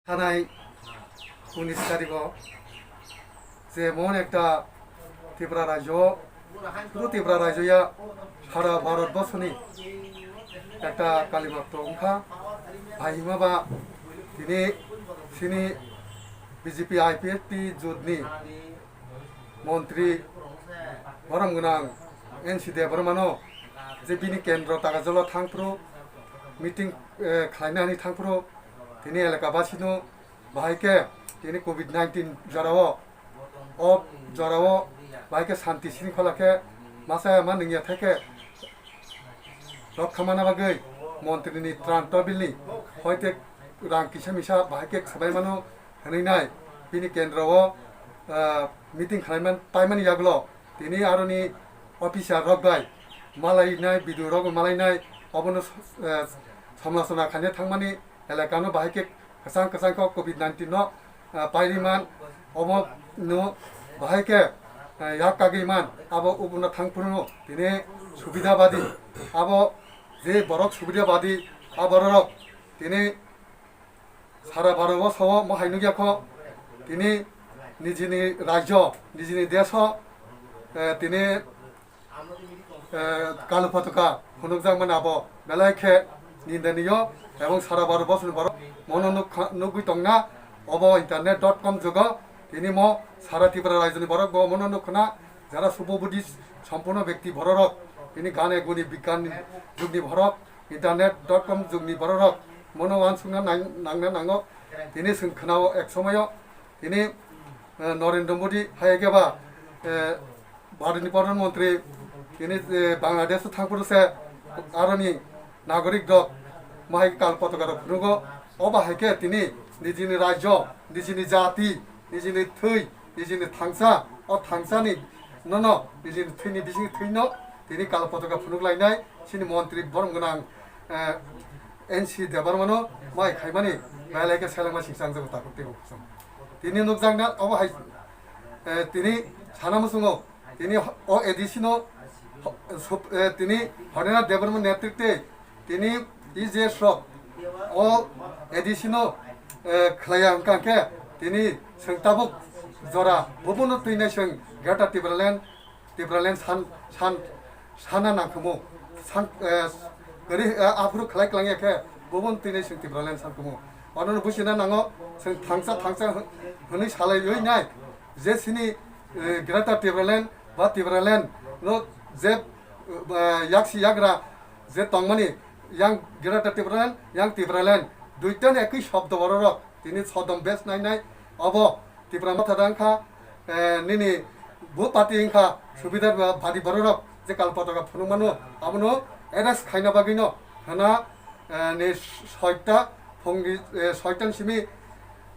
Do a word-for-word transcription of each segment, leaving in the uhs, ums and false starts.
Thanai unis tarikh o je mon ekta Tripura rajyo, puro Tripura rajyo ya sara Bharat borsoni ekta kalimakto wngkha. Bahima ba tini sini B J P I P F T jotni montri borom gwnang N C Debbarmano je bini kendro Tagajolo thangphuru meeting, eh, khlaina hwnwi thangphuru tini elaka basino bahai khe tini covid nineteen jorao, o jorao bahai khe santi sringkhola khe masa ma nungya thai khe rok khamana bagwi montrini tran tobilni hoite rang kisa misa bahai khe swbai mano hwnwi nai bini kendro o, ah, meeting khlaiman paimani yagulo tini aroni officer rok bai malainai, B D O rok malainai, obono, ah, samlosona khaina thangmani elakano bahai khe kwchang kwchang kok covid nineteen no, ah, pairiman obo no bahai khe, ah, yak kagwi man abo ubuno thangphuru tini subida badi abo je borok subida badi a bororok tini sara Bharat o sao mohai nukya kho tini nijini rajyo nijini deso, eh, tini eh, kalu photoka phunukjakmani abo belai khe nindaniyo ebong sara Bharat borsoni borok mono nuk kha-, nugwi tongna obo internet dot com jugo tini mo sara Tripura rajyoni borok bo mono nuk khna jara subho Buddhist sampunno bekti bororok tini gane guni bigyan jugni borok internet dot com jugni bororok mono wansukna nang-, nangna nango tini chwng khnao ek somoyo tini, eh, Narendra Modi hai khe ba, eh, Bharatni Pradhan Mantri tini, eh, Bangladesh thangphuru se aroni nagorik rok mohai kal potoka rok phunukgo. Obo hai khe tini nijini rajyo, nijini jati, nijini thwi, nijini thangsa, o thangsani nono nijini thwini bising thwino tini kal potoka phunuk lainai. Chini montri borom gwnang, eh, N C Debbarmano mai khaimani belai khe selengma singsa wngjago takhuk teibo khusam. Tini nukjakna obo hai, eh, tini sana muchungo tini o A D C no, eh, tini Harendra Debbarma netritwe tini E J S rok o A D C no, eh, khlaiya wngkha khe tini chwng tabuk jora bubuno twinai chwng Greater Tipraland Tipraland san, san, sana nangkhumu, san, eh, kwrwi, eh, aphuru khlai klangya khe, bubun tini chwng Tipraland sankhumu. Onono buchina nango, chwng thangsa, thangsa hwn-, hwnwi salaiwi nai, je chini, eh, Greater Tipraland ba Tipraland no je, eh, yaksi yagra je tongmani, yang Greater Tipraland, yang Tipraland, duitani ekwi shobdo bororok, tini sodom bes nai nai, obo Tipra Motha da wngkha, eh, nini bo party wngkha subidar ba badi bororok je kal potoka phunukmano abono arrest khaina bagwino hwna, eh, ni soita phungni, eh, soita ni simi,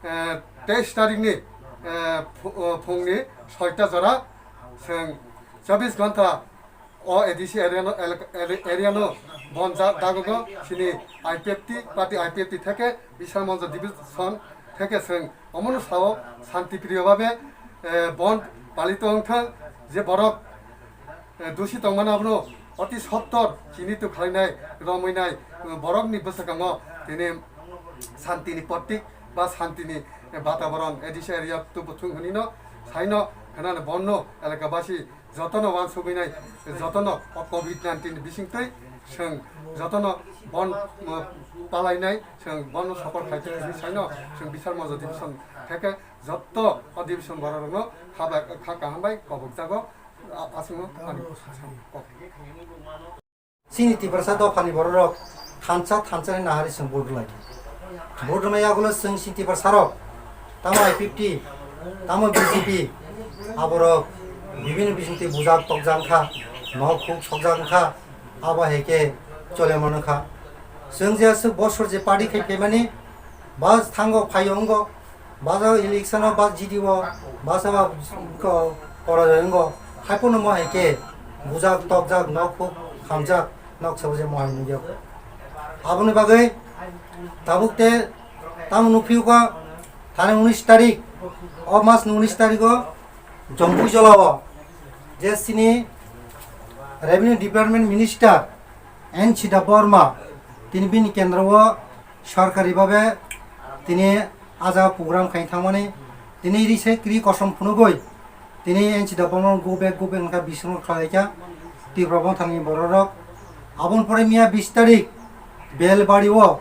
eh, teis tarikni, eh, phu-, eh, phungni soita jora chwng chobbish ghonta O A D C area no, elak-, area, area no bon ja-, dagogo chini I P F T, party I P F T theke Bishal Manjo division theke chwng omono sao shanti priyo babe, eh, bon palito wngthang je borok, eh, dusi tongmani abono oti sottor chini tu khlainai romwi nai, eh, borokni bwskango tini shantini protik ba shantini, eh, bataboron A D C area tu buthung hwnino saino khwnano bonno elakabasi jotono wansugwi nai, jotono o covid nineteen bisingtwi chwng jotono bon, uh, palainai, chwng bon support khaitwi hwnwi saino chwng Bishal Manjo division theke joto o division bororokno haba kha kaham bai kobokjago, a-, aswkno ani kok. Chini Tiprasa dophani bororok thansa thansani nahari chwng vote rwlai. Vote rwmai yagulo chwng chini Tiprasarok tamo I P F T, tamo B J P, aborok bibhinno bisingtwi bujak tokjak wngkha, nok huk sokjak wngkha, abo hai khe chole mano kha. Chwng je aswk bosor je party khai phaimani, bas thango phaio wngo, basa election o bas G D O, basa ba ko-, porajoy wngo. Haiphano mo hai khe bujak, tokjak, nok huk, hamjak, nok sabo je mo hai nukya. Aboni bagwi tabuk te tamo nukphiyukha, thani unis tarik, o mas ni unis tarik o Jompuijala o je chini Revenue Department Minister N Chidambaram, tini bini kendro o sorkari babe tini A jaga program khai thangmani tini ri se kri kosom phunugwi tini N C Debbarma go back, go back wngkha bising khlaikha Tipra Mothani bororok. Aboni pore miya bis tarik Belbari o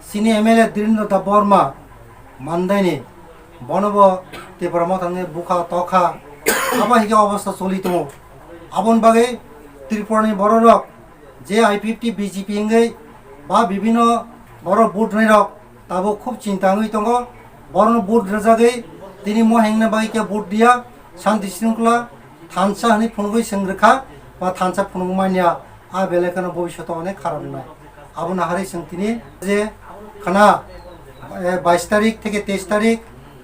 chini M L A Dhirendra Debbarma mandaini bono bo Tipra Mothani bukha tokha abo hikhe obostha choli tongo. Aboni bagwi Tripurani bororok je I P F T B J P wngwi ba bibino borok vote rwnairok tabuk khub chinta wngwi tongo. Borokno vote rwjagwi tini mohengna bagwi khe vote diya, shanti shringkhola thansa hwnwi phunugwi chwng rwkha ba thansa phunugwi manya, a belai kheno bobishoto onek kharap wngnai. Abono harwi chwng tini je khana, eh, bais tarik theke teis tarik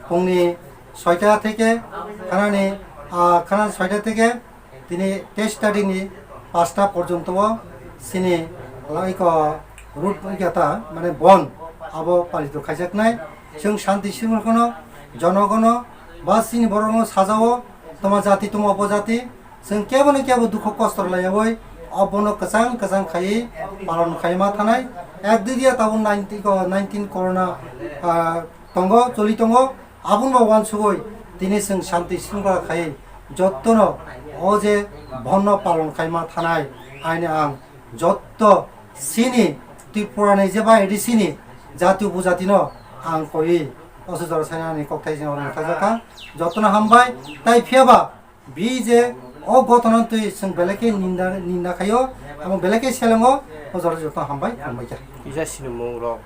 phungni soita theke khanani, ah, khana soita theke tini teis tarikni pasta porjonto o chini laiko road wngkha ta, mane bon abo palito khaijaknai. Chwng shanti shringkholano, jonogono ba chini borokno sajao, toma jati toma upojati, chwng kebo no kebo dukho kosto rwlaiyawi abono kwchang kwchang khaiwi palon khaima thanai. Ek dui dia tabuk nineteen ko, nineteen corona, ah, tongo, choli tongo. Aboni bo uansugwi tini chwng shanti shringkhola khai jottono o je bonno palon khaima thanai, aini ang jotto chini Tripurani je ba A D C ni jati upojatino ang koi o se jora sainani kokthai jora thajaka. Jottono hambai, tai phiyaba bi je o gotona twi chwng belai khe ninda, ninda khaio, amo belai khe selengo, o jora jotto hambai, hambai kha. Kisa sinimung rok.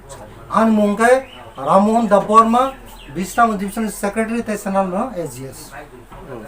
Ani mung khe Rammohan Debbarma, Bisramganj Division Secretary tei Channel no A G S. Hmm.